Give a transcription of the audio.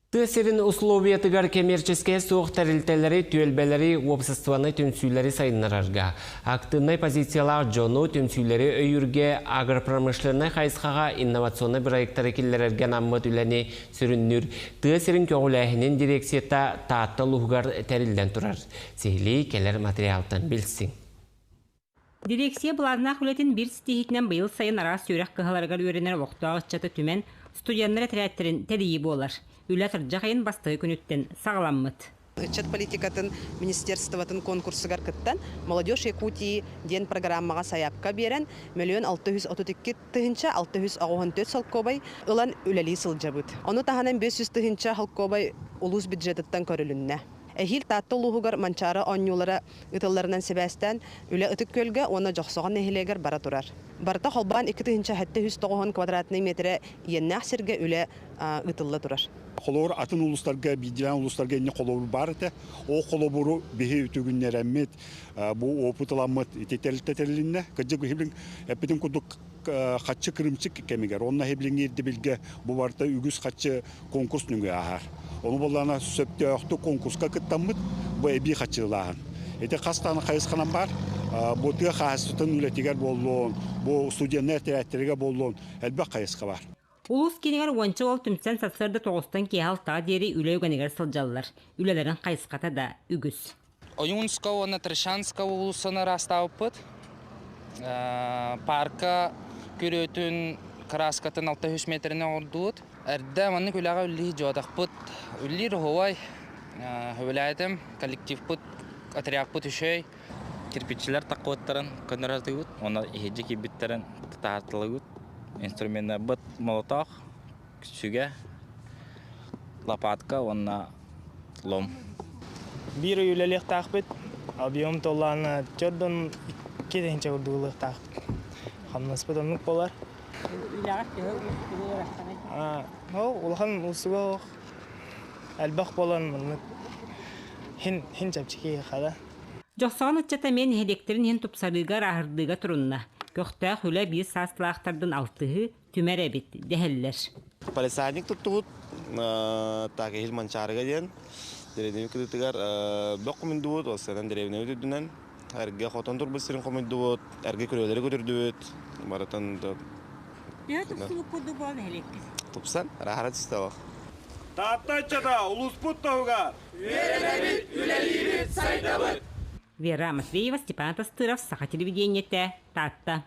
Тыа сирин условиятыгар кэмиэрчэскэйэ суох тэрилтэлэри, түөлбэлэри, уопсастыбаннай түмсүүлэри сайыннарарга, актыыбынай позициялаах дьону, түмсүүлэри өйүүргэ, агропромышленнай хайысхаҕа инновационнай бырайыактары киллэрэргэ анаммыт үлэни сүрүннүүр тыа сирин көҕүлээһинин дирекцията Таатта улууһугар тэриллэн турар. Сиһилии кэлэр материалтан билсиҥ. Дирекция былааннаах үлэтин биир ситиһиитинэн быйыл сайын араас үөрэх кыһаларыгар үөрэнэр олохтоох ыччаты түмэн, студеннар этэрээттэрин тэрийии буолар. Үлэ атырдьах ыйын бастакы күнүттэн саҕаламмыт. Ыччат политикатын министерствотын конкурсугар кыттан, «Молодежь Якутии» диэн программаҕа сайаапка биэрэн, 1 632 684 солкуобай ылан үлэлии сылдьабыт. Ону таһынан 500 тыһыынча солкуобай улуус бюджетыттан көрүлүннэ. Эһиил Таатта улууһугар Манчаары оонньуулара ыытылларынан сибээстээн, үлэ Ытык Күөлгэ уонна Дьохсоҕон нэһилиэгэр бара турар. Барыта холбоон 2790 квадратнай миэтэрэ иэннээх сиргэ үлэ ыытылла турар. Холобур, атын улуустарга, биирдиилээн улуустарга инньэ холобур баар этэ. Ол холобуру биһи үтүгүннэрэммит, бу опыт ыламмыт ити тэрилтэ тэрилиннэ. Кырдьык биһи эппитим курдук хаччы кырымчык кэмигэр, онно иһиблиҥҥи ирдэбилгэ бу барыта үгүс хаччы конкурс нөҥүө ааһар. Ону буоллаҕына сөптөөхтүк конкурска кыттаммыт бу эбии хаччылааһын. Ити хас даҕаны хайысханан баар. Бу тыа хаһаайыстыбатын үлэтигэр буоллун, бу студеннар этэрээттэригэр буоллун элбэх хайысха баар. Улуус киинигэр уонча уол түмсэн сарсыарда тоҕустан киэһэ алтаҕа диэри үлэ үгэнигэр сылдьаллар. Үлэлэрин хайысхата да үгүс. Ойуунскай уонна Трещанскай уулуссаны ыраастаабыппыт. Парка күрүөтүн кырааскатын 600 метринэн оҥордубут. Эрдэ маннык үлэҕэ үллии дьуотахпыт. Үллиир оһуобай. Сөбүлээтим. Коллективпыт, отрядпыт үчүгэй. Кирпиччилэр таккыбыттарын көннөрө уонна иһирдьэ киирбиттэрин таһаарталыыбыт. Инструменнарбыт молотоох, сүгэ, лопатка уонна лом. Биир ый үлэлиэхтаахпыт. Объем толлаана төрдөн 2 тыһыынча курдук ылыахтаахпыт. Хамнаспыт оннук буолар. Үлэҕэ төһө уустугу Ол улахан уустуга суох. Элбэх буолан маннык хин хин чэпчэки хада. Дьохсоҕон ыччата эмиэ нэһилиэктэрин иһин тупсарыыга, ырааһырдыыга турунна. Көхтөөх үлэ биир саастыылаахтардын алтыһыы, түмэр эбит, дэһэллэр. Полисадник туттубут, так иһил Манчаарыга диэн дэриэбинэбит кытыытыгар бөх хомуйдубут, ол сыанан дэриэбинэбит үрдүнэн эргэ хотон турбут сирин хомуйдубут, эргэ күрүөлэри көтүрдүбүт, барытын Төһө тупсубут курдук буолан нэһилиэкпит? Тупсан, раһара түстэ ол. Таатта ыччата улууспут туһугар! Үөрэнэбит, үлэлиибит, сайдабыт! Вера Матвеева, Степан Тастыров, Саха телевидениетэ, Таатта.